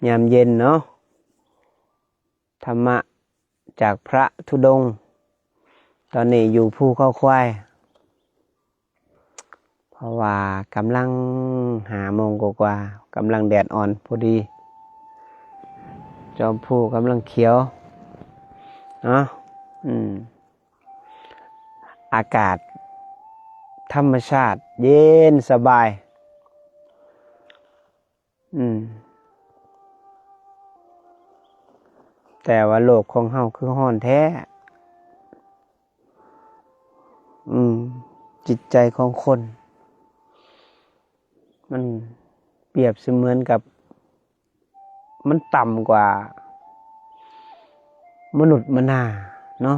ຍາມເຢັນເນາະ ທຳມະຈາກພະທຸດົງ ຕອນນີ້ຢູ່ພູເຂົາຄວາຍ ເພາະວ່າກຳລັງຫ້າໂມງກວ່າໆ ກຳລັງແດດອ່ອນພໍດີ ຈອມພູກຳລັງຂຽວເນາະ ອືມ ອາກາດທຳມະຊາດເຢັນສະບາຍ ອືມ ແຕ່ວ່າໂລກຂອງເຮົາຄືຮ້ອນແທ້ ອືມ ຈິດໃຈຂອງຄົນ ມັນປຽບສະເໝືອນກັບ ມັນຕ່ຳກວ່າມະນຸດມະນາເນາະ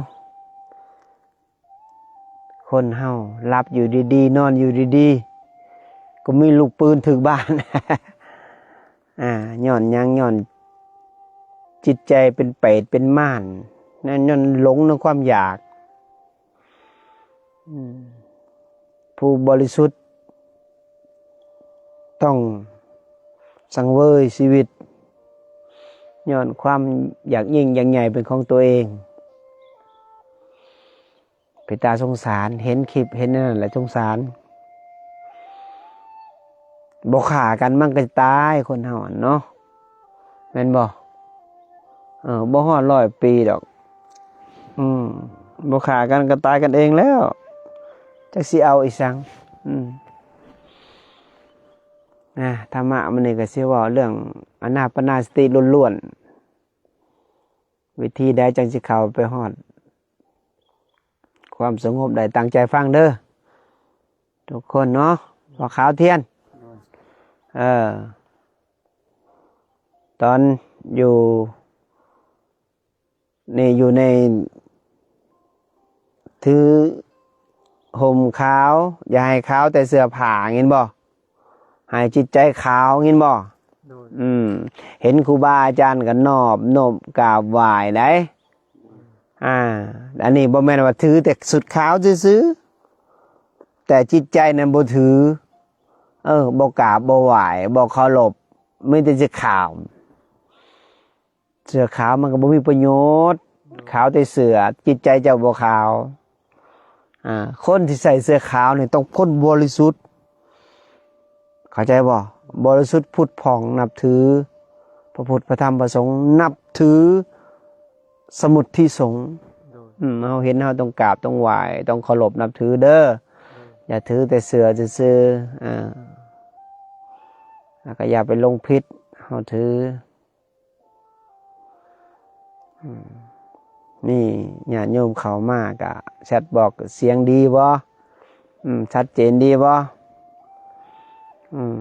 ຄົນເຮົາຫຼັບຢູ່ດີໆ ນອນຢູ່ດີໆ ກໍມີລູກປືນຖືກບ້ານ ອາ ຍ້ອນຫຍັງ? ຍ້ອນຈິດໃຈເປັນເປດເປັນມ່ານ ຍ້ອນຫຼົງໃນຄວາມຢາກ ອືມ ຜູ້ບໍລິສຸດຕ້ອງສັງເຫວີຍຊີວິດ ຍ້ອນຄວາມຢາກຍິ່ງຢາກໃຫຍ່ເປັນຂອງຕົວເອງ ເປັນຕາສົງສານ ເຫັນຄລິບເຫັນອັນນັ້ນແລ້ວສົງສານ ບໍ່ຂ້າກັນມັນກໍຕາຍ ຄົນເຮົາຫັ້ນເນາະ ແມ່ນບໍ່? ເອີ ບໍ່ຮອດຮ້ອຍປີດອກ ອືມ ບໍ່ຂ້າກັນກໍຕາຍກັນເອງແລ້ວ ຈັກຊິເອົາອີ່ຫຍັງ ອືມ ອາ ທຳມະມື້ນີ້ກໍຊິເວົ້າເລື່ອງອານາປານາສະຕິລ້ວນໆ ວິທີໃດຈັ່ງຊິເຂົ້າໄປຮອດຄວາມສະຫງົບໄດ້? ຕັ້ງໃຈຟັງເດີທຸກຄົນເນາະ ພໍ່ຂາວທຽນ ເອີ ຕອນຢູ່ ນີ້ຢູ່ໃນ ຖືຫົ່ມຂາວ ຢ່າໃຫ້ຂາວແຕ່ເສື້ອຜ້າ ເຫັນບໍ່? ໃຫ້ຈິດໃຈຂາວ ເຫັນບໍ່? ໂດຍ ອືມ ເຫັນຄູບາອາຈານກໍນອບນົບກາບໄຫວ້ໄດ໋ ອາ ອັນນີ້ບໍ່ແມ່ນວ່າຖືແຕ່ຊຸດຂາວຊື່ໆ ແຕ່ຈິດໃຈນັ້ນບໍ່ຖື ເອີ ບໍ່ກາບບໍ່ໄຫວ້ ບໍ່ເຄົາລົບ ມີແຕ່ຊິຂາວ ເສື້ອຂາວມັນກໍບໍ່ມີປະໂຫຍດ ຂາວແຕ່ເສື້ອ ຈິດໃຈເຈົ້າບໍ່ຂາວ ອາ ຄົນທີ່ໃສ່ເສື້ອຂາວນີ້ຕ້ອງຄົນບໍລິສຸດ ເຂົ້າໃຈບໍ່? ບໍລິສຸດຜຸດຜ່ອງ ນັບຖືພະພຸດ ພະທຳ ພະສົງ ນັບຖືສະມຸດທິສົງ ໂດຍ ອືມ ເຮົາເຫັນເຮົາຕ້ອງກາບຕ້ອງໄຫວ້ ຕ້ອງເຄົາລົບນັບຖືເດີ ໂດຍ ຢ່າຖືແຕ່ເສື້ອຊື່ໆ ອາ ແລ້ວກໍຢ່າໄປຫຼົງຜິດ ເຮົາຖື ອືມ ນີ້ຍາດໂຍມເຂົ້າມາກະແຊັດບອກສຽງດີບໍ່? ອືມ ຊັດເຈນດີບໍ່? ອືມ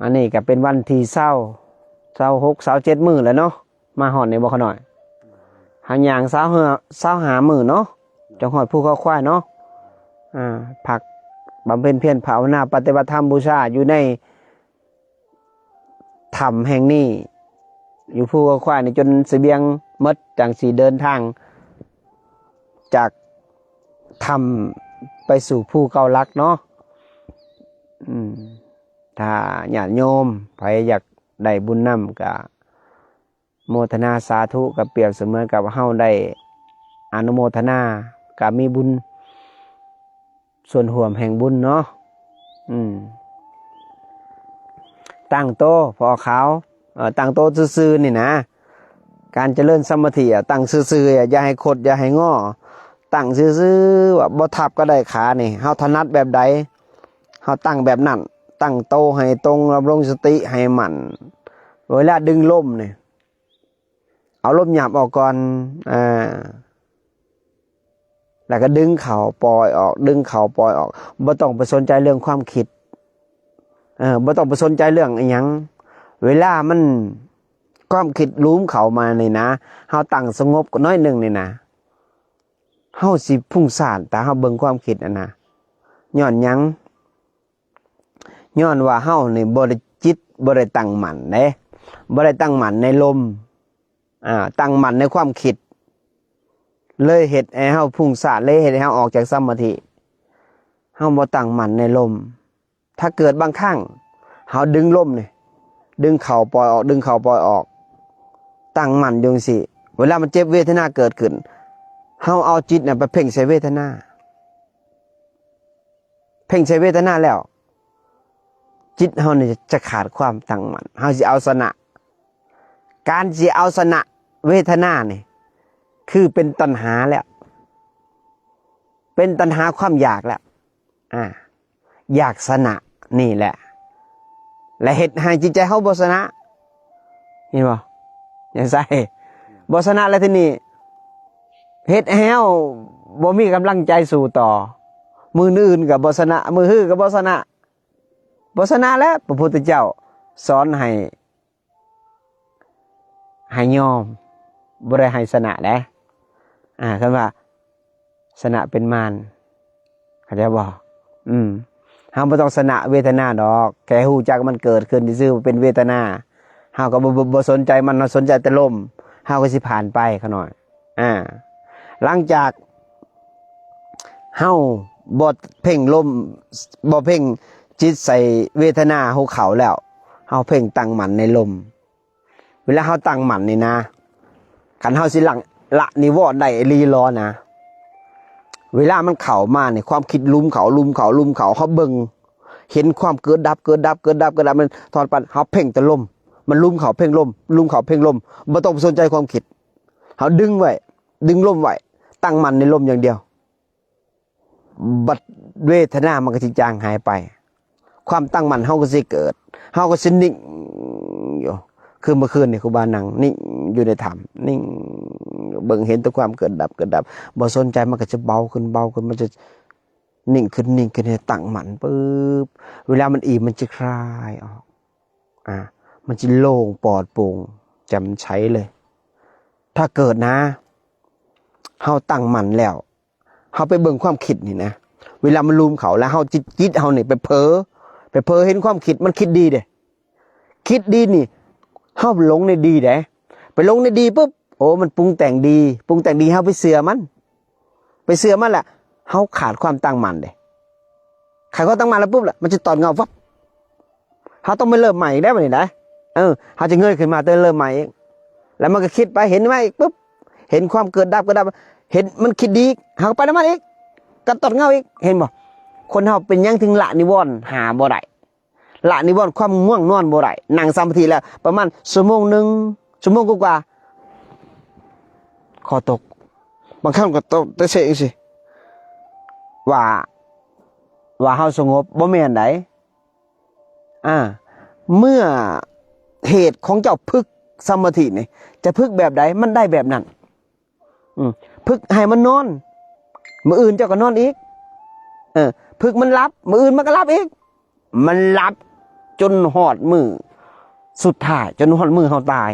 ອັນນີ້ກະເປັນວັນທີຊາວ ຊາວຫົກ ຊາວເຈັດມື້ແລ້ວເນາະ ມາຮອດນີ້ບໍ່ຂະນ້ອຍ? ຫາຍ່າງຊາວຫ້າ ຊາວຫ້າມື້ເນາະ ຈັ່ງຮອດພູເຂົາຄວາຍເນາະ ອາ ພັກບຳເພັນພຽນພາວະນາ ປະຕິບັດທຳບູຊາຢູ່ໃນ ຖ້ຳແຫ່ງນີ້ ຢູ່ພູເຂົາຄວາຍນີ້ຈົນສະບຽງໝົດ ຈັ່ງຊິເດີນທາງຈາກຖ້ຳໄປສູ່ພູເກົ້າຫຼັກເນາະ ອືມ ຖ້າຍາດໂຍມໃຜຢາກໄດ້ບຸນນຳກະໂມທະນາສາທຸ ກໍປຽບສະເໝືອນກັບເຮົາໄດ້ອະນຸໂມທະນາ ກໍມີບຸນ ສ່ວນຮ່ວມແຫ່ງບຸນເນາະ ອືມ ຕັ້ງໂຕ ພໍ່ຂາວ ເອີ ຕັ້ງໂຕຊື່ໆ ນີ້ນະ ການຈະເລີນສະມາທິ ອະ ຕັ້ງຊື່ໆ ອະ ຢ່າໃຫ້ຄົດ ຢ່າໃຫ້ງໍ ຕັ້ງຊື່ໆ ວ່າບໍ່ທັບກໍໄດ້ຂານີ້ ເຮົາຖະໜັດແບບໃດ ເຮົາຕັ້ງແບບນັ້ນ ຕັ້ງໂຕໃຫ້ຕົງ ດຳລົງສະຕິໃຫ້ໝັ້ນ ເວລາດຶງລົມນີ້ ເອົາລົມຫຍາບອອກກ່ອນ ອາ ແລ້ວກໍດຶງເຂົ້າປ່ອຍອອກ ດຶງເຂົ້າປ່ອຍອອກ ບໍ່ຕ້ອງໄປສົນໃຈເລື່ອງຄວາມຄິດ ເອີ ບໍ່ຕ້ອງໄປສົນໃຈເລື່ອງອີ່ຫຍັງ ເວລາມັນ ຄວາມຄິດຫຼຸມເຂົ້າມານີ້ນະ ເຮົາຕັ້ງສະຫງົບໜ້ອຍໜຶ່ງນີ້ນະ ເຮົາຊິຟຸ້ງສ້ານ ຖ້າເຮົາເບິ່ງຄວາມຄິດຫັ້ນນະ ຍ້ອນຫຍັງ? ຍ້ອນວ່າເຮົານີ້ບໍ່ໄດ້ ຈິດບໍ່ໄດ້ຕັ້ງໝັ້ນເດ້ ບໍ່ໄດ້ຕັ້ງໝັ້ນໃນລົມ ອາ ຕັ້ງໝັ້ນໃນຄວາມຄິດ ເລີຍເຮັດໃຫ້ເຮົາຟຸ້ງສ້ານ ເລີຍເຮັດໃຫ້ເຮົາອອກຈາກສະມາທິ ເຮົາບໍ່ຕັ້ງໝັ້ນໃນລົມ ຖ້າເກີດບາງຄັ້ງເຮົາດຶງລົມນີ້ ດຶງເຂົ້າປ່ອຍອອກ ດຶງເຂົ້າປ່ອຍອອກ ຕັ້ງໝັ້ນຢູ່ຈັ່ງຊີ້. ເວລາມັນເຈັບ ເວທະນາເກີດຂຶ້ນ ເຮົາເອົາຈິດນະໄປເພັ່ງໃສ່ເວທະນາ ເພັ່ງໃສ່ເວທະນາແລ້ວ ຈິດເຮົານີ້ຈະຂາດຄວາມຕັ້ງໝັ້ນ ເຮົາຊິເອົາຊະນະ. ການຊິເອົາຊະນະເວທະນານີ້ ຄືເປັນຕັນຫາແລ້ວ ເປັນຕັນຫາຄວາມຢາກແລ້ວ ອາ ຢາກຊະນະນີ້ແຫຼະ ແລະ ເຮັດໃຫ້ຈິດໃຈເຮົາບໍ່ຊະນະ ເຫັນບໍ່? ຈັ່ງໃດ ບໍ່ຊະນະແລ້ວທີນີ້ ເຮັດໃຫ້ເຮົາບໍ່ມີກຳລັງໃຈສູ້ຕໍ່ ມື້ອື່ນກໍບໍ່ຊະນະ ມື້ຮືກໍບໍ່ຊະນະ ບໍ່ຊະນະແລ້ວ. ພະພຸດທະເຈົ້າສອນໃຫ້ ໃຫ້ຍອມ ບໍ່ໄດ້ໃຫ້ຊະນະເດ້ ອາ ຄັນວ່າຊະນະເປັນມານ ເຂົ້າໃຈບໍ່? ອືມ ເຮົາບໍ່ຕ້ອງຊະນະເວທະນາດອກ ແຄ່ຮູ້ຈັກມັນເກີດຂຶ້ນຊື່ໆ ວ່າເປັນເວທະນາ ເຮົາກໍບໍ່ ບໍ່ ບໍ່ສົນໃຈມັນ ເຮົາສົນໃຈແຕ່ລົມ ເຮົາກໍຊິຜ່ານໄປຂ້ານ້ອຍ. ອາ ຫຼັງຈາກເຮົາບໍ່ເພັ່ງລົມ ບໍ່ເພັ່ງຈິດໃສ່ເວທະນາຫົວເຂົ່າແລ້ວ ເຮົາເພັ່ງຕັ້ງໝັ້ນໃນລົມ. ເວລາເຮົາຕັ້ງໝັ້ນນີ້ນະ ຄັນເຮົາຊິລະ ລະນິວອນໄດ້ອີ່ຫຼີຫຼໍນະ ເວລາມັນເຂົ້າມານີ້ ຄວາມຄິດລຸມເຂົ້າ ລຸມເຂົ້າ ລຸມເຂົ້າ ເຮົາເບິ່ງ ເຫັນຄວາມເກີດດັບ ເກີດດັບ ເກີດດັບ ເກີດດັບ ມັນທອດປັນ ເຮົາເພັ່ງແຕ່ລົມ ມັນລຸມເຂົ້າເພັ່ງລົມ ລຸມເຂົ້າເພັ່ງລົມ ບໍ່ຕ້ອງໄປສົນໃຈຄວາມຄິດ ເຮົາດຶງໄວ້ ດຶງລົມໄວ້ ຕັ້ງໝັ້ນໃນລົມຢ່າງດຽວ ບັດເວທະນາມັນກໍຊິຈາງຫາຍໄປ ຄວາມຕັ້ງໝັ້ນເຮົາກໍຊິເກີດ ເຮົາກໍຊິນິ່ງຢູ່ ຄືເມື່ອຄືນນີ້ຄູບານັ່ງນິ່ງຢູ່ໃນຖ້ຳ ນິ່ງເບິ່ງເຫັນແຕ່ຄວາມເກີດດັບ ເກີດດັບ ບໍ່ສົນໃຈ ມັນກໍຈະເບົາຂຶ້ນ ເບົາຂຶ້ນ ມັນຈະນິ່ງຂຶ້ນ ນິ່ງຂຶ້ນ ໃຫ້ຕັ້ງໝັ້ນປຶບ ເວລາມັນອີ່ມ ມັນຈະຄາຍອອກ ອາ ມັນຈະໂລ່ງປອດໂປ່ງແຈ່ມໃສເລີຍ. ຖ້າເກີດນະ ເຮົາຕັ້ງໝັ້ນແລ້ວ ເຮົາໄປເບິ່ງຄວາມຄິດນີ້ນະ ເວລາມັນລຸມເຂົ້າ ແລ້ວເຮົາຈິດ ຈິດເຮົານີ້ໄປເຜີ ໄປເຜີເຫັນຄວາມຄິດ ມັນຄິດດີເດ້ ຄິດດີນີ້ ເຮົາຫຼົງໃນດີເດ້ ໄປຫຼົງໃນດີປຶບ ໂອ້ ມັນປຸງແຕ່ງດີ ປຸງແຕ່ງດີ ເຮົາໄປເຊື່ອມັນ ໄປເຊື່ອມັນລະ ເຮົາຂາດຄວາມຕັ້ງໝັ້ນເດ້ ຂາດຄວາມຕັ້ງໝັ້ນແລ້ວປຶບລະ ມັນຈະຕອດເຫງົາວັບ ເຮົາຕ້ອງໄປເລີ່ມໃໝ່ອີກແລ້ວບັດນີ້ນະ ເອີ ເຮົາຈະເງີຍຂຶ້ນມາແຕ່ເລີ່ມໃໝ່ອີກ ແລ້ວມັນກໍຄິດໄປ ເຫັນໃໝ່ອີກປຶບ ເຫັນຄວາມເກີດດັບ ເກີດດັບ ເຫັນມັນຄິດດີ ເຮົາກໍໄປນຳມັນອີກ ກໍຕອດເຫງົາອີກ ເຫັນບໍ່? ຄົນເຮົາເປັນຫຍັງເຖິງລະນິວອນຫ້າບໍ່ໄດ້? ລະນິວອນຄວາມງ່ວງນອນບໍ່ໄດ້ ນັ່ງສະມາທິແລ້ວປະມານຊົ່ວໂມງໜຶ່ງ ຊົ່ວໂມງກວ່າໆ ຄໍຕົກ ບາງຄັ້ງກໍຕົກແຕ່ເຊຈັ່ງຊີ້ ວ່າ ວ່າເຮົາສະຫງົບ ບໍ່ແມ່ນໃດ ອາ ເມື່ອເຫດຂອງເຈົ້າຝຶກສະມາທິນີ້ ຈະຝຶກແບບໃດ ມັນໄດ້ແບບນັ້ນ. ອືມ ຝຶກໃຫ້ມັນນອນ ມື້ອື່ນເຈົ້າກໍນອນອີກ ເອີ ຝຶກມັນຫຼັບ ມື້ອື່ນມັນກໍຫຼັບອີກ ມັນຫຼັບຈົນຮອດມື້ສຸດທ້າຍ ຈົນຮອດມື້ເຮົາຕາຍ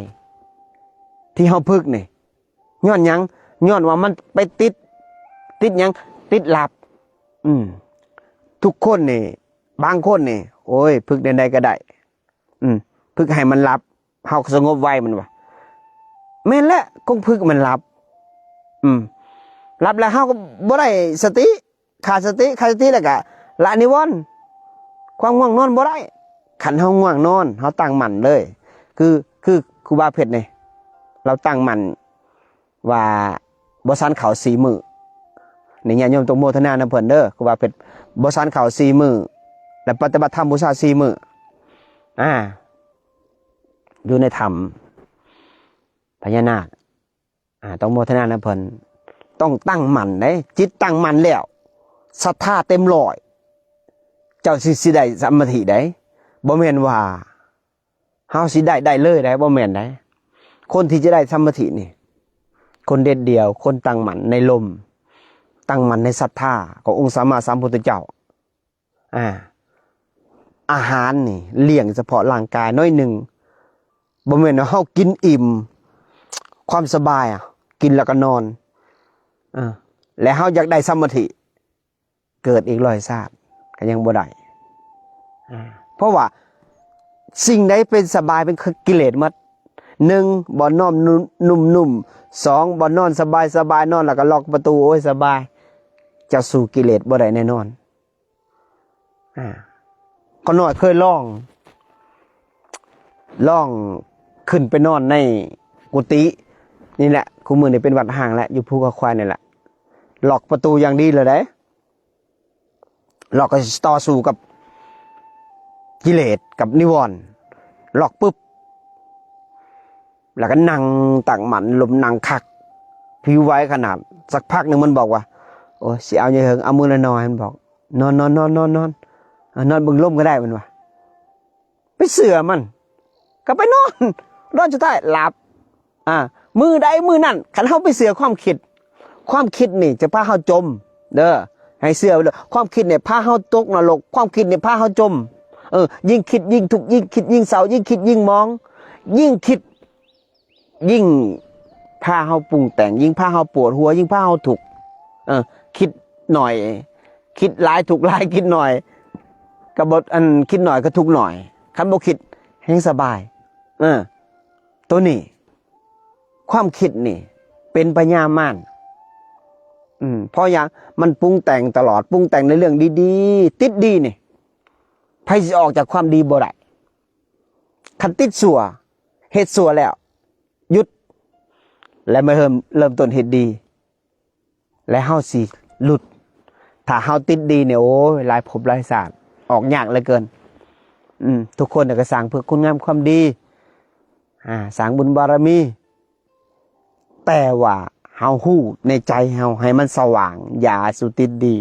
ທີ່ເຮົາຝຶກນີ້ ຍ້ອນຫຍັງ? ຍ້ອນວ່າມັນໄປຕິດ ຕິດຫຍັງ? ຕິດຫຼັບ ອືມ ທຸກຄົນນີ້ ບາງຄົນນີ້ ໂອ້ຍ ຝຶກແນວໃດກໍໄດ້ ອືມ ຝຶກໃຫ້ມັນຫຼັບ ເຮົາສະຫງົບໄວ ມັນວ່າ ແມ່ນແຫຼະ ຄົງຝຶກມັນຫຼັບ ອືມ ຫຼັບແລ້ວເຮົາກໍບໍ່ໄດ້ສະຕິ ຂາດສະຕິ ຂາດສະຕິແລ້ວກໍລະນິວອນ ຄວາມງ່ວງນອນບໍ່ໄດ້ ຄັນເຮົາງ່ວງນອນ ເຮົາຕັ້ງໝັ້ນເລີຍ ຄື ຄືຄູບາເພັດນີ້ ລາວຕັ້ງໝັ້ນ ວ່າບໍ່ສັນເຂົ້າສີ່ມື້ ນີ້ ຍາດໂຍມຕ້ອງໂມທະນານຳເພິ່ນເດີ ຄູບາເພັດບໍ່ສັນເຂົ້າສີ່ມື້ ແລະ ປະຕິບັດທຳບູຊາສີ່ມື້ ອາ ຢູ່ໃນຖ້ຳພະຍານາກ ອາ ຕ້ອງໂມທະນານຳເພິ່ນ ຕ້ອງຕັ້ງໝັ້ນເດ້ ຈິດຕັ້ງໝັ້ນແລ້ວ ສັດທາເຕັມຮ້ອຍ ເຈົ້າຊິ ຊິໄດ້ສະມາທິໃດ ບໍ່ແມ່ນວ່າ ເຮົາຊິໄດ້ ໄດ້ເລີຍໄດ໋ ບໍ່ແມ່ນໄດ໋ ຄົນທີ່ຈະໄດ້ສະມາທິນີ້ ຄົນເດັດດ່ຽວ ຄົນຕັ້ງໝັ້ນໃນລົມ ຕັ້ງໝັ້ນໃນສັດທາຂອງອົງສຳມາສຳພຸດທະເຈົ້າ ອາ ອາຫານນີ້ລ້ຽງສະເພາະຮ່າງກາຍໜ້ອຍໜຶ່ງ ບໍ່ແມ່ນວ່າເຮົາກິນອີ່ມ ຄວາມສະບາຍ ອາ ກິນແລ້ວກໍນອນ ອາ ແລະ ເຮົາຢາກໄດ້ສະມາທິ ເກີດອີກຮ້ອຍຊາດກໍຍັງບໍ່ໄດ້ ອາ ເພາະວ່າສິ່ງໃດເປັນສະບາຍເປັນກິເລດໝົດ ໜຶ່ງ ບ່ອນນອນນຸ້ມໆ ສອງ ບ່ອນນອນສະບາຍໆ ນອນແລ້ວກໍລັອກປະຕູ ໂອ້ຍ ສະບາຍ ເຈົ້າສູ້ກິເລດບໍ່ໄດ້ແນ່ນອນ ອາ ຂ້ານ້ອຍເຄີຍລອງ ລອງຂຶ້ນໄປນອນໃນກຸຕິນີ້ແຫຼະ ຄູ່ມື້ນີ້ເປັນວັດຮ້າງແຫຼະ ຢູ່ພູເຂົາຄວາຍນີ້ແຫຼະ ລັອກປະຕູຢ່າງດີແລ້ວເດ້ ລັອກກໍຊິຕໍ່ສູ້ກັບກິເລດ ກັບນິວອນ ລັອກປຶບ ແລ້ວກໍນັ່ງຕັ້ງໝັ້ນ ລົມນັ່ງຄັກ ຜິວໄຫວຂະໜາດ ສັກພັກໜຶ່ງມັນບອກວ່າ ໂອ້ຍ ຊິເອົາຫຍັງເຫິງ ເອົາມື້ລະໜ້ອຍ ມັນບອກ ນອນໆໆໆໆ ເອົາ ນອນເບິ່ງລົມກໍໄດ້ ມັນວ່າ ໄປເຊື່ອມັນ ກໍໄປນອນ ນອນສຸດທ້າຍຫຼັບ ອ່າ ມື້ໃດມື້ນັ້ນ ຄັນເຮົາໄປເຊື່ອຄວາມຄິດ ຄວາມຄິດນີ້ຈະພາເຮົາຈົມເດີ ໃຫ້ເຊື່ອໄວ້ເດີ ຄວາມຄິດນີ້ພາເຮົາຕົກນະລົກ ຄວາມຄິດນີ້ພາເຮົາຈົມ ເອີ ຍິ່ງຄິດຍິ່ງທຸກ ຍິ່ງຄິດຍິ່ງເສົ້າ ຍິ່ງຄິດຍິ່ງໝອງ ຍິ່ງຄິດ ຍິ່ງພາເຮົາປຸງແຕ່ງ ຍິ່ງພາເຮົາປວດຫົວ ຍິ່ງພາເຮົາທຸກ ເອີ ຄິດໜ້ອຍ ຄິດຫຼາຍທຸກຫຼາຍ ຄິດໜ້ອຍກໍບໍ່ ອັນ ຄິດໜ້ອຍກໍທຸກໜ້ອຍ ຄັນບໍ່ຄິດແຮ່ງສະບາຍ ເອີ ໂຕນີ້ ຄວາມຄິດນີ້ເປັນພະຍາມານ ອືມ ເພາະຫຍັງ? ມັນປຸງແຕ່ງຕະຫຼອດ ປຸງແຕ່ງໃນເລື່ອງດີໆ ຕິດດີນີ້ ໃຜຊິອອກຈາກຄວາມດີບໍ່ໄດ້ ຄັນຕິດຊົ່ວ ເຮັດຊົ່ວແລ້ວ ຢຸດ ແລະ ມາເລີ່ມ ເລີ່ມຕົ້ນເຮັດດີ ແລະ ເຮົາຊິຫຼຸດ ຖ້າເຮົາຕິດດີນີ້ ໂອ້ຍ ຫຼາຍພົບຫຼາຍຊາດ ອອກຍາກເຫຼືອເກີນ ອືມ ທຸກຄົນກໍສ້າງເພື່ອຄຸນງາມຄວາມດີ ອ່າ ສ້າງບຸນບາລະມີ ແຕ່ວ່າເຮົາຮູ້ໃນໃຈເຮົາໃຫ້ມັນສະຫວ່າງ ຢ່າສູ່ຕິດດີ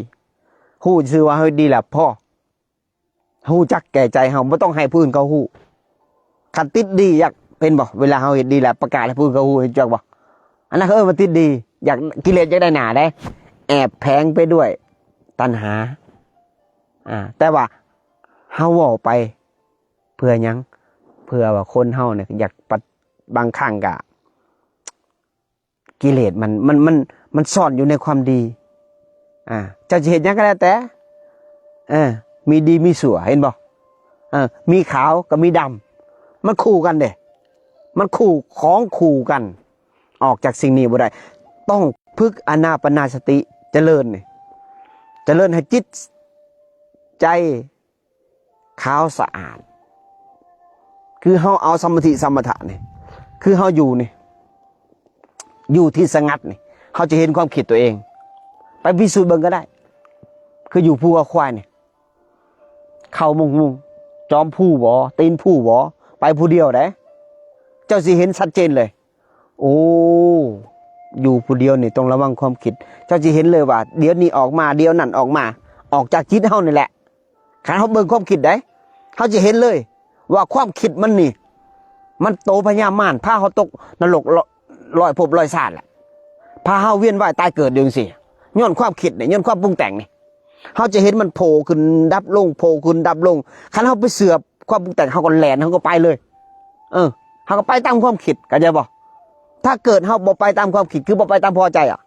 ຮູ້ຊື່ວ່າເຮົາເຮັດດີແລ້ວພໍ ຮູ້ຈັກແກ່ໃຈເຮົາ ບໍ່ຕ້ອງໃຫ້ຜູ້ອື່ນເຂົາຮູ້ ຄັນຕິດດີຢາກ ເຫັນບໍ່ ເວລາເຮົາເຮັດດີແລ້ວປະກາດໃຫ້ຜູ້ອື່ນເຂົາຮູ້ ຮູ້ຈັກບໍ່ ອັນນັ້ນເຂົາເອີ້ນວ່າຕິດດີ ຢາກ ກິເລດຢາກໄດ້ໜ້າເດ້ ແອບແຝງໄປດ້ວຍຕັນຫາ ອ່າ ແຕ່ວ່າເຮົາເວົ້າໄປເພື່ອຫຍັງ? ເພື່ອວ່າຄົນເຮົານີ້ຢາກປະ ບາງຄັ້ງກະ ກິເລດມັນ ມັນ ມັນ ມັນຊ່ອນຢູ່ໃນຄວາມດີ ອ່າ ເຈົ້າຈະເຮັດຫຍັງກໍແລ້ວແຕ່ ເອີ ມີດີມີຊົ່ວ ເຫັນບໍ່ ເອີ ມີຂາວກໍມີດຳ ມັນຄູ່ກັນເດ້ ມັນຄູ່ ຂອງຄູ່ກັນ ອອກຈາກສິ່ງນີ້ບໍ່ໄດ້ ຕ້ອງຝຶກອານາປານະສະຕິ ຈະເລີນນີ້ ຈະເລີນໃຫ້ຈິດໃຈ ຂາວສະອາດ ຄືເຮົາເອົາສະມາທິສະມະຖະນີ້ ຄືເຮົາຢູ່ນີ້ ຢູ່ທີ່ສະຫງັດນີ້ ເຮົາຈະເຫັນຄວາມຄິດຕົວເອງ ໄປພິສູດເບິ່ງກໍໄດ້ ຄືຢູ່ພູເຂົາຄວາຍນີ້ ເຂົ້າມຸງໆ ຈອມພູບໍ ຕີນພູບໍ ໄປຜູ້ດຽວເດ້ ເຈົ້າຊິເຫັນຊັດເຈນເລີຍ ໂອ້ ຢູ່ຜູ້ດຽວນີ້ຕ້ອງລະວັງຄວາມຄິດ ເຈົ້າຊິເຫັນເລີຍວ່າ ດຽວນີ້ອອກມາ ດຽວນັ້ນອອກມາ ອອກຈາກຈິດເຮົານີ້ແຫຼະ ຄັນເຮົາເບິ່ງຄວາມຄິດໃດ ເຮົາຈະເຫັນເລີຍວ່າຄວາມຄິດມັນນີ້ ມັນໂຕພະຍາມານ ພາເຮົາຕົກນະລົກ ລ- ຮ້ອຍພົບຮ້ອຍຊາດແຫຼະ ພາເຮົາວຽນວ່າຍຕາຍເກີດຢູ່ຈັ່ງຊີ້ ຍ້ອນຄວາມຄິດນີ້ ຍ້ອນຄວາມປຸງແຕ່ງນີ້ ເຮົາຈະເຫັນມັນໂຜ່ຂຶ້ນດັບລົງ ໂຜ່ຂຶ້ນດັບລົງ ຄັນເຮົາໄປເຊື່ອຄວາມປຸງແຕ່ງ ເຮົາກໍແລ່ນ ເຮົາກໍໄປເລີຍ ເອີ ເຮົາກໍໄປຕາມຄວາມຄິດ ເຂົ້າໃຈບໍ່? ຖ້າເກີດເຮົາບໍ່ໄປຕາມຄວາມຄິດ ຄືບໍ່ໄປຕາມພໍໃຈອະ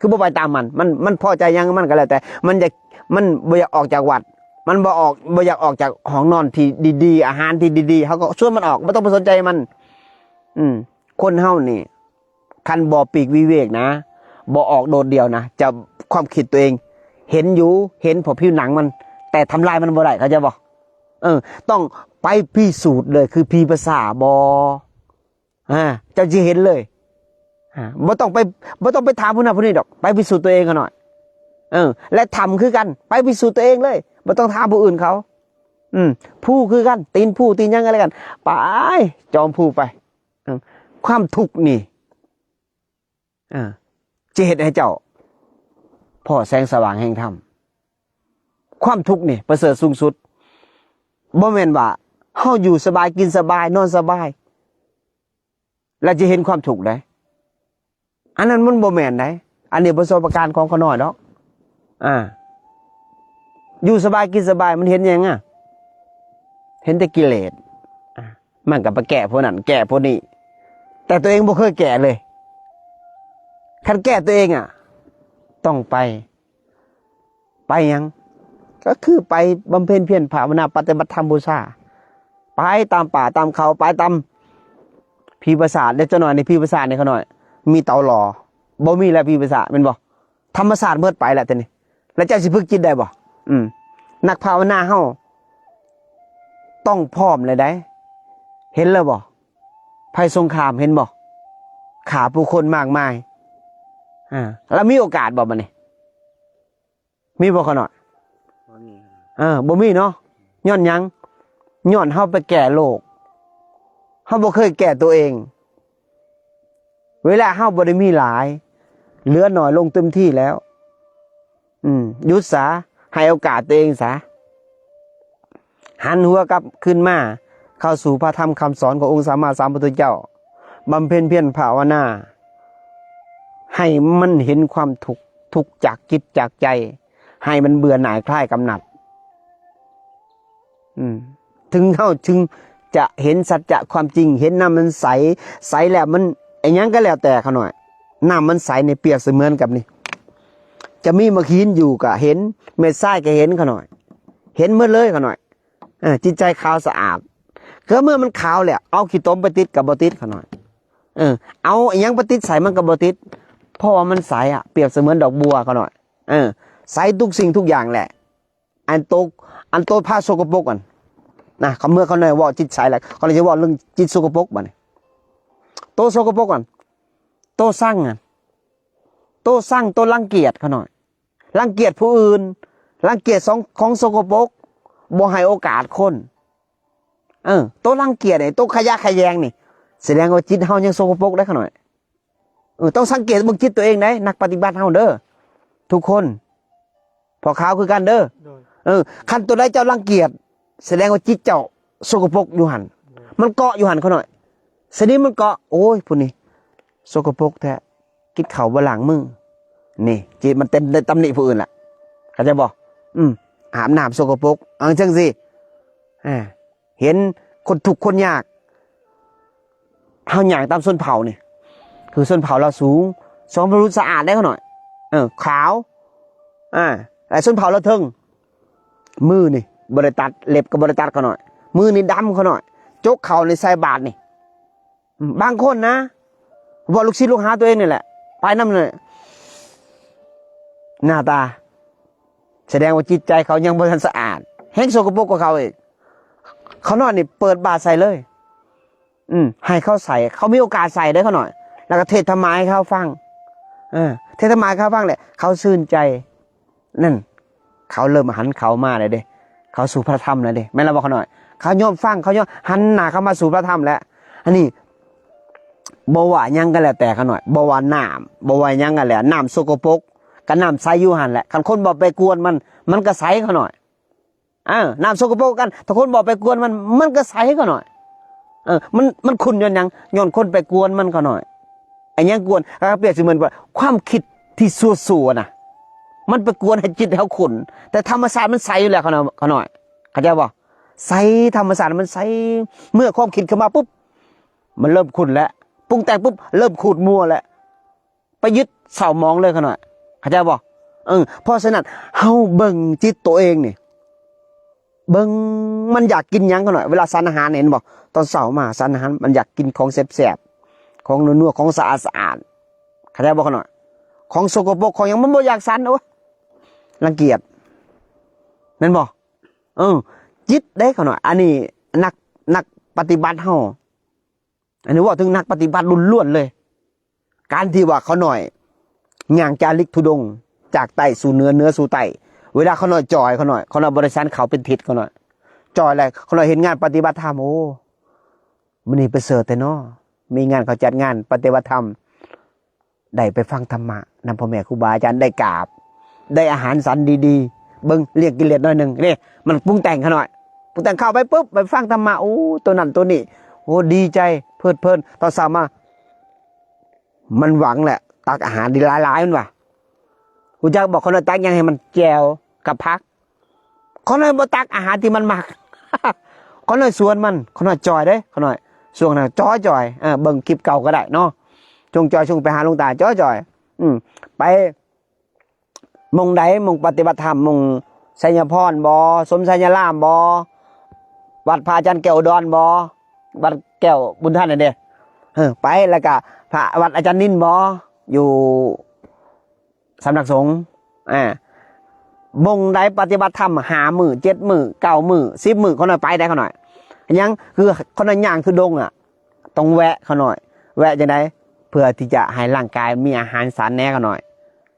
ຄືບໍ່ໄປຕາມມັນ ມັນ ມັນພໍໃຈຫຍັງມັນກໍແລ້ວແຕ່ ມັນຢາກ ມັນບໍ່ຢາກອອກຈາກວັດ ມັນບໍ່ອອກ ບໍ່ຢາກອອກຈາກຫ້ອງນອນທີ່ດີໆ ອາຫານທີ່ດີໆ ເຮົາກໍຊວນມັນອອກ ບໍ່ຕ້ອງໄປສົນໃຈມັນ ອືມ ຄົນເຮົານີ້ ຄັນບໍ່ປີກວິເວກນະ ບໍ່ອອກໂດດດ່ຽວນະ ຈະ ຄວາມຄິດຕົວເອງເຫັນຢູ່ ເຫັນເພາະຜິວໜັງມັນ ແຕ່ທຳລາຍມັນບໍ່ໄດ້ ເຂົ້າໃຈບໍ່? ເອີ ຕ້ອງໄປພິສູດເລີຍ ຄືຜີປາສາດບໍ? ອ່າ ເຈົ້າຊິເຫັນເລີຍ ອ່າ ບໍ່ຕ້ອງໄປ ບໍ່ຕ້ອງໄປຖາມຜູ້ນັ້ນຜູ້ນີ້ດອກ ໄປພິສູດຕົວເອງເຂົາໜ້ອຍ ເອີ ແລະ ຖ້ຳຄືກັນ ໄປພິສູດຕົວເອງເລີຍ ບໍ່ຕ້ອງຖາມຜູ້ອື່ນເຂົາ ອືມ ພູຄືກັນ ຕີນພູຕີນຫຍັງກໍແລ້ວກັນ ໄປ ຈອມພູໄປ ເອີ ຄວາມທຸກນີ້ ອ່າ ຈະເຮັດໃຫ້ເຈົ້າພໍ້ແສງສະຫວ່າງແຫ່ງທຳ ຄວາມທຸກນີ້ປະເສີດສູງສຸດ ບໍ່ແມ່ນວ່າເຮົາຢູ່ສະບາຍ ກິນສະບາຍ ນອນສະບາຍ ແລ້ວຈະເຫັນຄວາມທຸກໃດ ອັນນັ້ນມັນບໍ່ແມ່ນໃດ ອັນນີ້ປະສົບປະການຂອງຂ້ານ້ອຍດອກ ອ່າ ຢູ່ສະບາຍກິນສະບາຍ ມັນເຫັນຫຍັງອະ? ເຫັນແຕ່ກິເລດ ອ່າ ມັນກໍໄປແກ້ຜູ້ນັ້ນ ແກ້ຜູ້ນີ້ ແຕ່ຕົວເອງບໍ່ເຄີຍແກ້ເລີຍ ຄັນແກ້ຕົວເອງອະ ຕ້ອງໄປ ໄປຫຍັງ? ກໍຄືໄປບຳເພັນພຽນພາວະນາ ປະຕິບັດທຳບູຊາ ໄປຕາມປ່າຕາມເຂົາ ໄປຕາມຜີປາສາດ ແລ້ວຈັກໜ້ອຍໃນຜີປາສາດນີ້ຂ້ານ້ອຍ ມີເຕົາຫຼໍ່ ບໍ່ມີແລ້ວຜີປາສາດ ແມ່ນບໍ່? ທຳມະຊາດໝົດໄປແລ້ວຕອນນີ້ ແລ້ວເຈົ້າຊິຝຶກຈິດໄດ້ບໍ່? ອືມ ນັກພາວະນາເຮົາຕ້ອງພ້ອມແລ້ວໃດ ເຫັນແລ້ວບໍ່? ໄພສົງຄາມເຫັນບໍ່? ຂ້າຜູ້ຄົນມາກມາຍ. ອ່າ ລະມີໂອກາດບໍ່ບັດນີ້? ມີບໍ່ຂະນ້ອຍ? ບໍ່ມີ. ເອີ ບໍ່ມີເນາະ. ຍ້ອນຫຍັງ? ຍ້ອນເຮົາໄປແກ້ໂລກ, ເຮົາບໍ່ເຄີຍແກ້ຕົວເອງ. ເວລາເຮົາບໍ່ໄດ້ມີຫຼາຍ, ເຫຼືອໜ້ອຍລົງເຕັມທີ່ແລ້ວ. ອືມ ຢຸດສາ, ໃຫ້ໂອກາດຕົວເອງສາ. ຫັນຫົວກັບຄືນມາເຂົ້າສູ່ພະທຳຄຳສອນຂອງອົງສຳມາສຳພຸດທະເຈົ້າ, ບຳເພັນພຽນພາວະນາ ໃຫ້ມັນເຫັນຄວາມທຸກ, ທຸກຈາກຈິດຈາກໃຈ, ໃຫ້ມັນເບື່ອໜ່າຍຄລາຍກຳໜັດ. ອືມ ເຖິງເຮົາເຖິງຈະເຫັນສັດຈະຄວາມຈິງ, ເຫັນນ້ຳມັນໃສ, ໃສແລ້ວມັນ ອີຫຍັງກໍແລ້ວແຕ່ຂະນ້ອຍ, ນ້ຳມັນໃສນີ້ປຽບສະເໝືອນກັບນີ້ ຈະມີໝາກຫີນຢູ່ກໍເຫັນ, ເມັດຊາຍກໍເຫັນຂະນ້ອຍ, ເຫັນໝົດເລີຍຂະນ້ອຍ. ເອີ ຈິດໃຈຂາວສະອາດ. ກໍເມື່ອມັນຂາວແລ້ວ ເອົາຂີ້ຕົມໄປຕິດກໍບໍ່ຕິດຂະນ້ອຍ. ເອີ ເອົາອີ່ຫຍັງໄປຕິດໃສ່ມັນກໍບໍ່ຕິດ, ເພາະວ່າມັນໃສອະ, ປຽບສະເໝືອນດອກບົວຂະນ້ອຍ. ເອີ ໃສທຸກສິ່ງທຸກຢ່າງແຫຼະ. ອັນໂຕ ອັນໂຕພາສະກົບປົກຫັ້ນນະ, ເມື່ອຂະນ້ອຍເວົ້າຈິດໃສແລ້ວ, ຂະນ້ອຍຈະເວົ້າເລື່ອງຈິດສະກົບປົກບັດນີ້. ໂຕສະກົບປົກຫັ້ນ, ໂຕຊັງຫັ້ນ, ໂຕຊັງ, ໂຕລັງກຽດຂະນ້ອຍ. ລັງກຽດຜູ້ອື່ນ, ລັງກຽດຂອງ ຂອງສົກກະປົກ, ບໍ່ໃຫ້ໂອກາດຄົນ. ເອີ ໂຕລັງກຽດນີ້, ໂຕຂະຫຍະຂະແຍງນີ້, ສະແດງວ່າຈິດເຮົາຍັງສົກກະປົກເດ້ຂະນ້ອຍ. ເອີ ຕ້ອງສັງເກດເບິ່ງຈິດຕົວເອງເດ້, ນັກປະຕິບັດເຮົາເດີ ທຸກຄົນ, ພວກເຮົາຄືກັນເດີ. ໂດຍ ເອີ ຄັນຕົວໃດເຈົ້າລັງກຽດ, ສະແດງວ່າຈິດເຈົ້າສົກກະປົກຢູ່ຫັ້ນ, ໂດຍ ມັນເກາະຢູ່ຫັ້ນຂະນ້ອຍ. ສະນີ້ມັນເກາະ, ໂອ້ຍ ຜູ້ນີ້ສົກກະປົກແທ້, ກິນເຂົ້າບໍ່ລ້າງມື. ນີ້ ຈິດມັນເຕັມໄດ້ຕຳໜິຜູ້ອື່ນລະ, ເຂົ້າໃຈບໍ່? ອືມ ອາບນ້ຳສົກກະປົກ, ເອົາຈັ່ງຊີ້ ອາ ເຫັນຄົນທຸກຄົນຍາກ. ເຮົາຍ່າງຕາມຊົນເຜົ່ານີ້, ຄືຊົນເຜົ່າລາວສູງ, ຊົນເຜົ່າລາວລຸ່ມສະອາດເດ້ຂະນ້ອຍ, ເອີ ຂາວ, ອາ ແລະຊົນເຜົ່າລາວເທິງ. ມືນີ້ບໍ່ໄດ້ຕັດ, ເລັບກໍບໍ່ໄດ້ຕັດຂະນ້ອຍ, ມືນີ້ດຳຂະນ້ອຍ, ຈົກເຂົ້າໃນໃສ່ບາດນີ້. ບາງຄົນນະ ເວົ້າລູກສິດລູກຫາຕົວເອງນີ້ແຫຼະ, ໄປນຳເລີຍ, ໜ້າຕາ ສະແດງວ່າຈິດໃຈເຂົາຍັງບໍ່ທັນສະອາດ, ແຮ່ງສົກກະປົກກວ່າເຂົາອີກ. ເຂົານອນນີ້ເປີດບາດໃສ່ເລີຍ. ອືມ ໃຫ້ເຂົາໃສ່, ເຂົາມີໂອກາດໃສ່ເດ້ຂະນ້ອຍ, ແລ້ວກໍເທດທຳມະໃຫ້ເຂົາຟັງ. ເອີ ເທດທຳມະໃຫ້ເຂົາຟັງແຫຼະ, ເຂົາຊື່ນໃຈ. ນັ້ນ ເຂົາເລີ່ມຫັນເຂົ້າມາແລ້ວເດ້, ເຂົ້າສູ່ພະທຳແລ້ວເດ້, ແມ່ນລະບໍ່ຂະນ້ອຍ? ເຂົາຍອມຟັງ, ເຂົາຍອມຫັນໜ້າເຂົ້າມາສູ່ພະທຳແລ້ວ. ອັນນີ້ບໍ່ວ່າຫຍັງກໍແລ້ວແຕ່ຂະນ້ອຍ, ບໍ່ວ່ານ້ຳ, ບໍ່ວ່າຫຍັງກໍແລ້ວ, ນ້ຳສົກກະປົກກັບນ້ຳໃສຢູ່ຫັ້ນແຫຼະ. ຄັນຄົນບໍ່ໄປກວນມັນ, ມັນກໍໃສຂະນ້ອຍ. ເອີ ນ້ຳສົກກະປົກກັນ, ຖ້າຄົນບໍ່ໄປກວນມັນ, ມັນກໍໃສຂະນ້ອຍ. ເອີ ມັນ, ມັນຂຸ່ນຍ້ອນຫຍັງ? ຍ້ອນຄົນໄປກວນມັນຂະນ້ອຍ. ໄອ້ຫຍັງກວນ? ກໍປຽບສະເໝືອນວ່າຄວາມຄິດທີ່ຊົ່ວໆນະ, ມັນໄປກວນໃຫ້ຈິດເຮົາຂຸ່ນ, ແຕ່ທຳມະຊາດມັນໃສຢູ່ແລ້ວຂະນ້ອຍ, ຂະນ້ອຍ. ເຂົ້າໃຈບໍ່? ໃສ, ທຳມະຊາດມັນໃສ. ເມື່ອຄວາມຄິດເຂົ້າມາປຸບ, ມັນເລີ່ມຂຸ່ນແລ້ວ, ປຸງແຕ່ງປຸບ, ເລີ່ມຂູດມົວແລ້ວ. ໄປຍຶດເສົ້າໝອງເລີຍຂະນ້ອຍ, ເຂົ້າໃຈບໍ່? ເອີ ເພາະສະນັ້ນເຮົາເບິ່ງຈິດໂຕເອງນີ້, ເບິ່ງມັນຢາກກິນຫຍັງຂະນ້ອຍ. ເວລາສັນອາຫານເຫັນບໍ່? ຕອນເຊົ້າມາສັນອາຫານມັນຢາກກິນຂອງແຊບໆ, ຂອງນົວໆ, ຂອງສະອາດສະອາດ, ເຂົ້າໃຈບໍ່ຂະນ້ອຍ? ຂອງສົກກະປົກ, ຂອງຫຍັງມັນບໍ່ຢາກສັນ, ໂອ້ຍ ລັງກຽດ, ແມ່ນບໍ່? ເອີ ຈິດເດ້ຂະນ້ອຍ. ອັນນີ້ນັກ, ນັກປະຕິບັດເຮົາ, ອັນນີ້ເວົ້າເຖິງນັກປະຕິບັດລ້ວນໆເລີຍ. ການທີ່ວ່າຂະນ້ອຍຍ່າງຈາລິກທຸດົງຈາກໃຕ້ສູ່ເໜືອ, ເໜືອສູ່ໃຕ້, ເວລາຂະນ້ອຍຈ່ອຍ, ຂະນ້ອຍ, ຂະນ້ອຍບໍ່ໄດ້ສັນເຂົ້າເປັນທິດ, ຂະນ້ອຍຈ່ອຍແລ້ວ, ຂະນ້ອຍເຮັດງານປະຕິບັດທຳ, ໂອ້ ມື້ນີ້ປະເສີດແທ້ເນາະ, ມີງານເຂົາຈັດງານປະຕິບັດທຳ, ໄດ້ໄປຟັງທຳມະນຳພໍ່ແມ່ຄູບາອາຈານ, ໄດ້ກາບ, ໄດ້ອາຫານສັນດີໆ, ເບິ່ງລ້ຽງກິເລດໜ້ອຍໜຶ່ງ. ນີ້ມັນປຸງແຕ່ງຂະນ້ອຍ, ປຸງແຕ່ງເຂົ້າໄປປຶບ, ໄປຟັງທຳມະ, ໂອ້ ໂຕນັ້ນໂຕນີ້, ໂອ້ ດີໃຈເພີດເພີນ. ຕອນເຊົ້າມາ ມັນຫວັງແຫຼະ, ຕັກອາຫານດີຫຼາຍໆ, ມັນວ່າ. ຮູ້ຈັກບໍ່? ຂະນ້ອຍຕັກຫຍັງໃຫ້ມັນ? ແຈ່ວກັບຜັກ. ຂະນ້ອຍບໍ່ຕັກອາຫານທີ່ມັນມັກ, ຂະນ້ອຍຊວນມັນ, ຂະນ້ອຍຈ່ອຍເດ້, ຂະນ້ອຍຊ່ວງນັ້ນຈ່ອຍໆ. ເອີ ເບິ່ງຄລິບເກົ່າກໍໄດ້ເນາະ, ຊ່ວງຈ່ອຍ, ຊ່ວງໄປຫາຫຼວງຕາ, ຈ່ອຍໆ. ອືມ ໄປ ໝ່ອງໃດ? ໝ່ອງປະຕິບັດທຳ, ໝ່ອງໄຊຍະພອນບໍ? ສົມໄຊຍະລາມບໍ? ວັດພະອາຈານແກ້ວອຸດອນບໍ? ວັດແກ້ວບຸນທັນຫັ້ນເດ້. ເອີ ໄປ, ແລ້ວກະພະ, ວັດອາຈານນິນບໍ? ຢູ່ສຳນັກສົງ. ອາ ໝ່ອງໃດປະຕິບັດທຳຫ້າມື້, ເຈັດມື້, ເກົ້າມື້, ສິບມື້, ຂະນ້ອຍໄປໄດ້, ຂະນ້ອຍ ຫຍັງ ຄືຂ້ານ້ອຍຍ່າງທຸດົງອະ ຕ້ອງແວະຂ້ານ້ອຍ. ແວະຈັ່ງໃດ? ເພື່ອທີ່ຈະໃຫ້ຮ່າງກາຍມີອາຫານສານແດ່ຂ້ານ້ອຍ.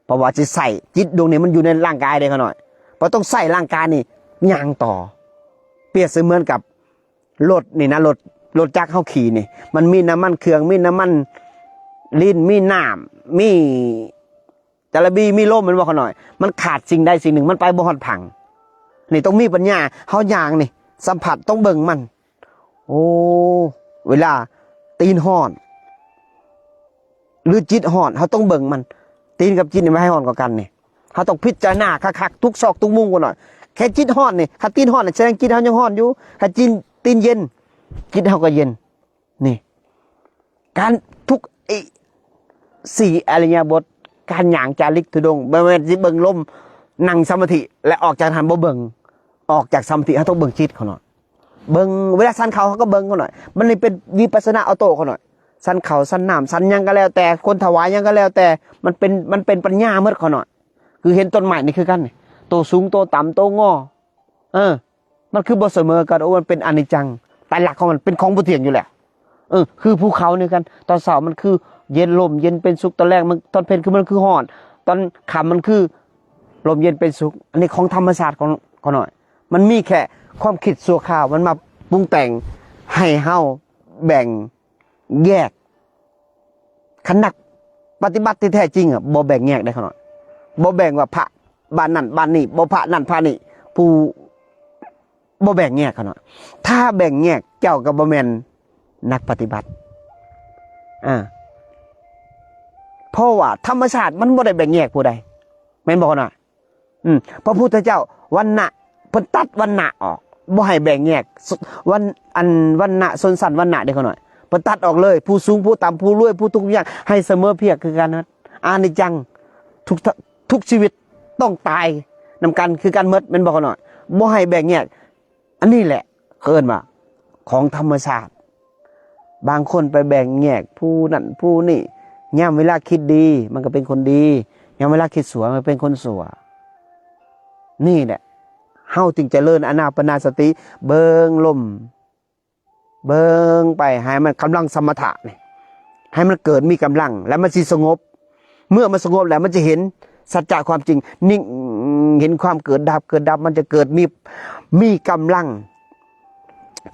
ເພາະວ່າຊິໃຊ້ ຈິດດວງນີ້ມັນຢູ່ໃນຮ່າງກາຍເດ້ຂ້ານ້ອຍ. ເພາະຕ້ອງໃຊ້ຮ່າງກາຍນີ້ຍ່າງຕໍ່. ປຽບສະເໝືອນກັບລົດນີ້ນະ ລົດ ລົດຈັກເຮົາຂີ່ນີ້ ມັນມີນ້ຳມັນເຄື່ອງ ມີນ້ຳມັນລີນ ມີນ້ຳ ມີຈາລະບີ ມີລົມ ແມ່ນບໍ່ຂ້ານ້ອຍ? ມັນຂາດສິ່ງໃດສິ່ງໜຶ່ງ ມັນໄປບໍ່ຮອດພັງ. ນີ້ຕ້ອງມີປັນຍາ. ເຮົາຍ່າງນີ້ ສຳຜັດ ຕ້ອງເບິ່ງມັນ. ໂອ້ ເວລາຕີນຮ້ອນ ຫຼືຈິດຮ້ອນ ເຮົາຕ້ອງເບິ່ງມັນ. ຕີນກັບຈິດນີ້ມັນໃຜຮ້ອນກວ່າກັນນີ້? ເຮົາຕ້ອງພິຈາລະນາຄັກໆ ທຸກຊອກທຸກມຸມກ່ອນໜ້ອຍ. ແຄ່ຈິດຮ້ອນນີ້ ຄັນຕີນຮ້ອນ ສະແດງຈິດເຮົາຍັງຮ້ອນຢູ່. ຄັນຈີນ ຕີນເຢັນ ຈິດເຮົາກໍເຢັນ. ນີ້ ການທຸກ ໄອ້ ສີ່ອິລິຍາບົດ ການຍ່າງຈາລິກທຸດົງ ບໍ່ແມ່ນຊິເບິ່ງລົມ ນັ່ງສະມາທິ ແລະ ອອກຈາກນັ້ນບໍ່ເບິ່ງ. ອອກຈາກສະມາທິ ເຮົາຕ້ອງເບິ່ງຈິດຂ້ານ້ອຍ. ເບິ່ງເວລາສັນເຂົ້າ ເຮົາກໍເບິ່ງຂ້ານ້ອຍ. ມັນນີ້ເປັນວິປັດສະນາອອໂຕ້ຂ້ານ້ອຍ. ສັນເຂົ້າ ສັນນ້ຳ ສັນຫຍັງກໍແລ້ວແຕ່ ຄົນຖວາຍຫຍັງກໍແລ້ວແຕ່ ມັນເປັນ ມັນເປັນປັນຍາໝົດຂ້ານ້ອຍ. ຄືເຫັນຕົ້ນໄມ້ນີ້ຄືກັນນີ້ ໂຕສູງ ໂຕຕ່ຳ ໂຕງໍ. ເອີ ມັນຄືບໍ່ສະເໝີກັນ. ໂອ້ ມັນເປັນອະນິດຈັງ ໄຕລັກຂອງມັນເປັນຂອງບໍ່ທ່ຽງຢູ່ແລ້ວ. ເອີ ຄືພູເຂົານີ້ກັນ ຕອນເຊົ້າມັນຄືເຢັນ ລົມເຢັນເປັນສຸກ, ຕອນແລງມັນ ຕອນເພັນຄືມັນຄືຮ້ອນ, ຕອນຄ່ຳມັນຄືລົມເຢັນເປັນສຸກ. ອັນນີ້ຂອງທຳມະຊາດຂອງ ຂະນ້ອຍ. ມັນມີແຄ່ຄວາມຄິດຊົ່ວຄາວ ມັນມາປຸງແຕ່ງໃຫ້ເຮົາແບ່ງແຍກ. ຄັນນັກປະຕິບັດທີ່ແທ້ຈິງອະ ບໍ່ແບ່ງແຍກໄດ້ຂະນ້ອຍ. ບໍ່ແບ່ງວ່າພະບ້ານນັ້ນບ້ານນີ້ ບໍ່ພະນັ້ນພະນີ້ ຜູ້ ບໍ່ແບ່ງແຍກຂະນ້ອຍ. ຖ້າແບ່ງແຍກ ເຈົ້າກໍບໍ່ແມ່ນນັກປະຕິບັດ. ອາ ເພາະວ່າທຳມະຊາດມັນບໍ່ໄດ້ແບ່ງແຍກຜູ້ໃດ ແມ່ນບໍ່ຂະນ້ອຍ? ອືມ ພະພຸດທະເຈົ້າວັນນະ ເພິ່ນຕັດວັນນະອອກ ບໍ່ໃຫ້ແບ່ງແຍກ ສ- ວັນ ອັນ ວັນນະ ຊົນຊັ້ນວັນນະເດ້ຂະນ້ອຍ. ເພິ່ນຕັດອອກເລີຍ ຜູ້ສູງ ຜູ້ຕ່ຳ ຜູ້ລວຍ ຜູ້ທຸກຍາກ ໃຫ້ສະເໝີພຽງຄືກັນ. ອະນິດຈັງ ທຸກ ທຸກຊີວິດຕ້ອງຕາຍນຳກັນຄືກັນໝົດ ແມ່ນບໍ່ຂະນ້ອຍ? ບໍ່ໃຫ້ແບ່ງແຍກ. ອັນນີ້ແຫຼະເຂົາເອີ້ນວ່າຂອງທຳມະຊາດ. ບາງຄົນໄປແບ່ງແຍກຜູ້ນັ້ນຜູ້ນີ້ ຍາມເວລາຄິດດີມັນກໍເປັນຄົນດີ ຍາມເວລາຄິດຊົ່ວມັນກໍເປັນຄົນຊົ່ວ. ນີ້ແຫຼະ ເຮົາຈຶ່ງຈະເລີນອານາປານະສະຕິ ເບິ່ງລົມ ເບິ່ງໄປໃຫ້ມັນກຳລັງສະມະຖະນີ້ ໃຫ້ມັນເກີດມີກຳລັງ ແລ້ວມັນຊິສະຫງົບ. ເມື່ອມັນສະຫງົບແລ້ວ ມັນຈະເຫັນສັດຈະຄວາມຈິງ ນິ່ງ ເຫັນຄວາມເກີດດັບ ເກີດດັບ ມັນຈະເກີດມີ ມີກຳລັງ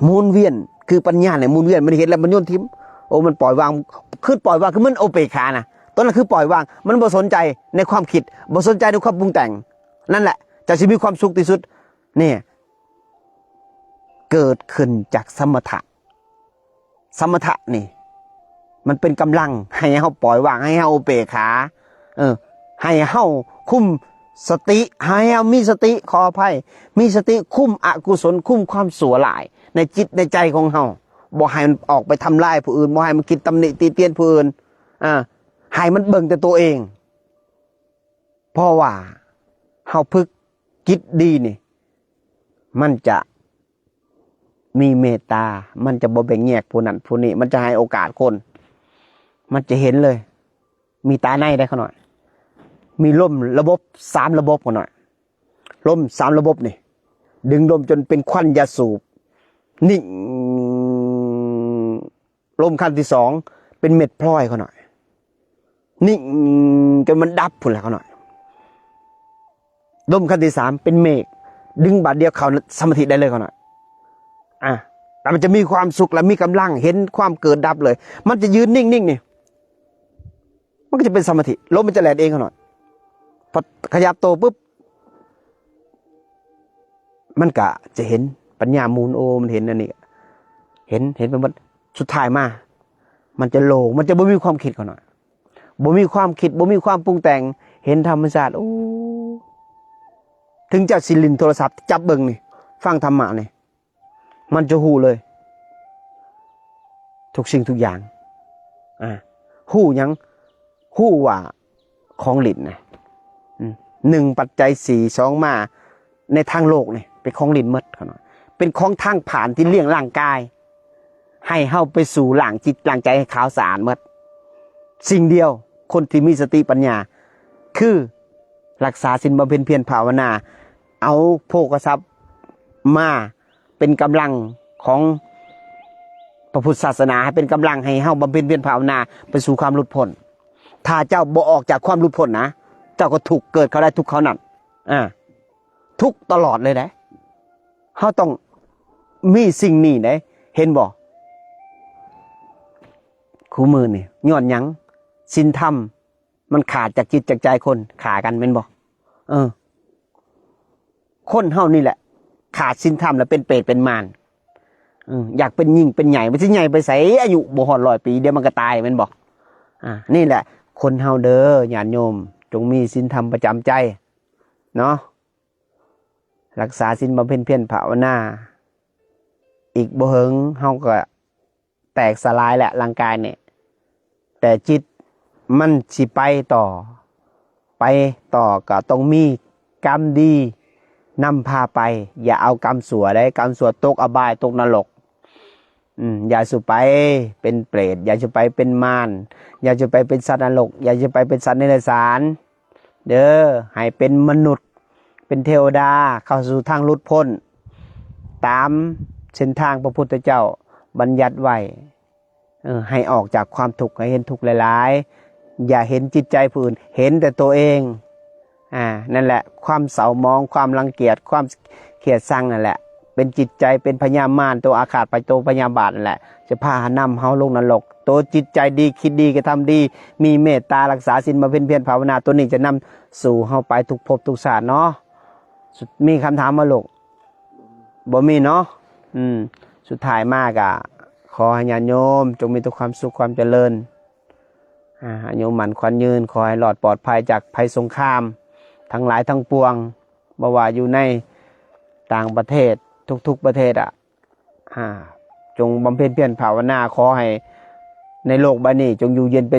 ໝູນວຽນ. ຄືປັນຍານີ້ໝູນວຽນ ມັນເຫັນແລ້ວມັນໂຍນຖິ້ມ. ໂອ້ ມັນປ່ອຍວາງ ຄືປ່ອຍວາງ ຄືມັນອຸເບກຂານະ. ຕົວນັ້ນຄືປ່ອຍວາງ ມັນບໍ່ສົນໃຈໃນຄວາມຄິດ ບໍ່ສົນໃຈໃນຄວາມປຸງແຕ່ງ. ນັ້ນແຫຼະ ເຈົ້າຊິມີຄວາມສຸກທີ່ສຸດ. ນີ້ ເກີດຂຶ້ນຈາກສະມະຖະ. ສະມະຖະນີ້ ມັນເປັນກຳລັງໃຫ້ເຮົາປ່ອຍວາງ ໃຫ້ເຮົາອຸເບກຂາ ເອີ ໃຫ້ເຮົາຄຸມສະຕິ ໃຫ້ເຮົາມີສະຕິ ຂໍອະໄພ ມີສະຕິຄຸມອະກຸສົນ ຄຸມຄວາມຊົ່ວຮ້າຍໃນຈິດໃນໃຈຂອງເຮົາ ບໍ່ໃຫ້ມັນອອກໄປທຳລາຍຜູ້ອື່ນ ບໍ່ໃຫ້ມັນຄິດຕຳໜິຕິຕຽນຜູ້ອື່ນ ອາ ໃຫ້ມັນເບິ່ງແຕ່ຕົວເອງ. ເພາະວ່າເຮົາຝຶກຈິດດີນີ້ ມັນຈະມີເມດຕາ ມັນຈະບໍ່ແບ່ງແຍກຜູ້ນັ້ນຜູ້ນີ້ ມັນຈະໃຫ້ໂອກາດຄົນ ມັນຈະເຫັນເລີຍ. ມີຕາໃນໄດ໋ຂະນ້ອຍ ມີລົມລະບົບ ສາມລະບົບຂະນ້ອຍ. ລົມສາມລະບົບນີ້ ດຶງລົມຈົນເປັນຄວັນຢາສູບ ນິ່ງ. ລົມຂັ້ນທີສອງ ເປັນເມັດພລອຍຂະນ້ອຍ ນິ່ງ ຈົນມັນດັບພຸ້ນແຫຼະຂະນ້ອຍ. ລົມຂັ້ນທີສາມ ເປັນເມກ ດຶງບາດດຽວເຂົ້າສະມາທິໄດ້ເລີຍຂະນ້ອຍ. ອາ ແລ້ວມັນຈະມີຄວາມສຸກ ແລະ ມີກຳລັງ ເຫັນຄວາມເກີດດັບເລີຍ. ມັນຈະຢືນນິ່ງໆນີ້ ມັນກໍຈະເປັນສະມາທິ ລົມມັນຈະແລ່ນເອງຂະນ້ອຍ. ພໍຂະຫຍັບໂຕປຶບ ມັນກະຈະເຫັນປັນຍາມູນ ໂອ ມັນເຫັນອັນນີ້ ເຫັນ ເຫັນໄປໝົດ. ສຸດທ້າຍມາ ມັນຈະໂລ່ງ ມັນຈະບໍ່ມີຄວາມຄິດຂະນ້ອຍ ບໍ່ມີຄວາມຄິດ ບໍ່ມີຄວາມປຸງແຕ່ງ ເຫັນທຳມະຊາດ. ໂອ້ ເຖິງເຈົ້າຊິຫຼິ້ນໂທລະສັບ ຈັບເບິ່ງນີ້ ຟັງທຳມະນີ້ ມັນຈະຮູ້ເລີຍ ທຸກສິ່ງທຸກຢ່າງ. ອາ ຮູ້ຫຍັງ? ຮູ້ວ່າຂອງຫຼິ້ນນະ ອືມ ໜຶ່ງປັດໄຈສີ່ ສອງມາໃນທາງໂລກນີ້ ເປັນຂອງຫຼິ້ນໝົດຂະນ້ອຍ ເປັນຂອງທາງຜ່ານທີ່ລ້ຽງຮ່າງກາຍ ໃຫ້ເຮົາໄປສູ່ລ້າງຈິດລ້າງໃຈໃຫ້ຂາວສະອາດໝົດ. ສິ່ງດຽວ ຄົນທີ່ມີສະຕິປັນຍາ ຄື ລັກສາສິນ ບຳເພັນພຽນ ພາວະນາ ເອົາໂພຄະຊັບມາເປັນກຳລັງຂອງ ພະພຸດທະສາສະໜາໃຫ້ເປັນກຳລັງໃຫ້ເຮົາບຳເພັນພຽນພາວະນາໄປສູ່ຄວາມຫຼຸດພົ້ນ. ຖ້າເຈົ້າບໍ່ອອກຈາກຄວາມຫຼຸດພົ້ນນະ ເຈົ້າກໍທຸກ ເກີດເທົ່າໃດທຸກເທົ່ານັ້ນ ອາ ທຸກຕະຫຼອດເລີຍເດ້. ເຮົາຕ້ອງມີສິ່ງນີ້ເດ້ ເຫັນບໍ່? ຄູ່ມື້ນີ້ຍ້ອນຫຍັງ? ສິນທຳມັນຂາດຈາກຈິດຈາກໃຈຄົນ ຂ້າກັນແມ່ນບໍ່? ເອີ ຄົນເຮົານີ້ແຫຼະ ຂາດສິນທຳແລ້ວເປັນເປດເປັນມານ. ເອີ ຢາກເປັນຍິ່ງເປັນໃຫຍ່ ມັນຊິໃຫຍ່ໄປໃສ? ອາຍຸບໍ່ຮອດຮ້ອຍປີ ດຽວມັນກໍຕາຍແມ່ນບໍ່? ອາ ນີ້ແຫຼະ ຄົນເຮົາເດີ ຍາດໂຍມ ຈົ່ງມີສິນທຳປະຈຳໃຈເນາະ. ລັກສາສິນ ບຳເພັນພຽນພາວະນາ ອີກບໍ່ເຫິງເຮົາກໍແຕກສະຫຼາຍແຫຼະ ຮ່າງກາຍນີ້ ແຕ່ຈິດມັນຊິໄປຕໍ່ ໄປຕໍ່ກໍຕ້ອງມີກຳດີນຳພາໄປ. ຢ່າເອົາກຳຊົ່ວເດ້ ກຳຊົ່ວຕົກອະບາຍ ຕົກນະລົກ. ອືມ ຢ່າສູ່ໄປເປັນເປດ ຢ່າສູ່ໄປເປັນມານ ຢ່າສູ່ໄປເປັນສັດນະລົກ ຢ່າສູ່ໄປເປັນສັດເນຍລະສານເດີ. ໃຫ້ເປັນມະນຸດ ເປັນເທວະດາ ເຂົ້າສູ່ທາງຫຼຸດພົ້ນ ຕາມເສັ້ນທາງພະພຸດທະເຈົ້າບັນຍັດໄວ້. ເອີ ໃຫ້ອອກຈາກຄວາມທຸກ ໃຫ້ເຫັນທຸກຫຼາຍໆ ຢ່າເຫັນຈິດໃຈຜູ້ອື່ນ ເຫັນແຕ່ໂຕເອງ. ອາ ນັ້ນແຫຼະ ຄວາມເສົ້າໝອງ ຄວາມລັງກຽດ ຄວາມເຄຍດຊັງນັ້ນແຫຼະ ເປັນຈິດໃຈ ເປັນພະຍາມານ ໂຕອາຄາດ ໂຕພະຍາບາດນັ້ນແຫຼະ ຈະພານຳເຮົາລົງນະລົກ. ໂຕຈິດໃຈດີ ຄິດດີ ກະທຳດີ ມີເມດຕາ ລັກສາສິນ ບຳເພັນພຽນພາວະນາ ໂຕນີ້ຈະນຳສູ່ເຮົາໄປທຸກພົບທຸກຊາດເນາະ. ມີຄຳຖາມບໍ່ລູກ? ບໍ່ມີເນາະ. ອືມ ສຸດທ້າຍມາກະຂໍໃຫ້ຍາດໂຍມຈົ່ງມີແຕ່ຄວາມສຸກຄວາມຈະເລີນ ອາ ອາຍຸໝັ້ນຂວັນຍືນ ຂໍໃຫ້ລອດປອດໄພຈາກໄພສົງຄາມທັງຫຼາຍທັງປວງ ບໍ່ວ່າຢູ່ໃນຕ່າງປະເທດ ທຸກໆປະເທດອະ ອາ ຈົ່ງບຳເພັນພຽນພາວະນາ ຂໍໃຫ້ໃນໂລກໃບນີ້ຈົ່ງຢູ່ເຢັນເປັນ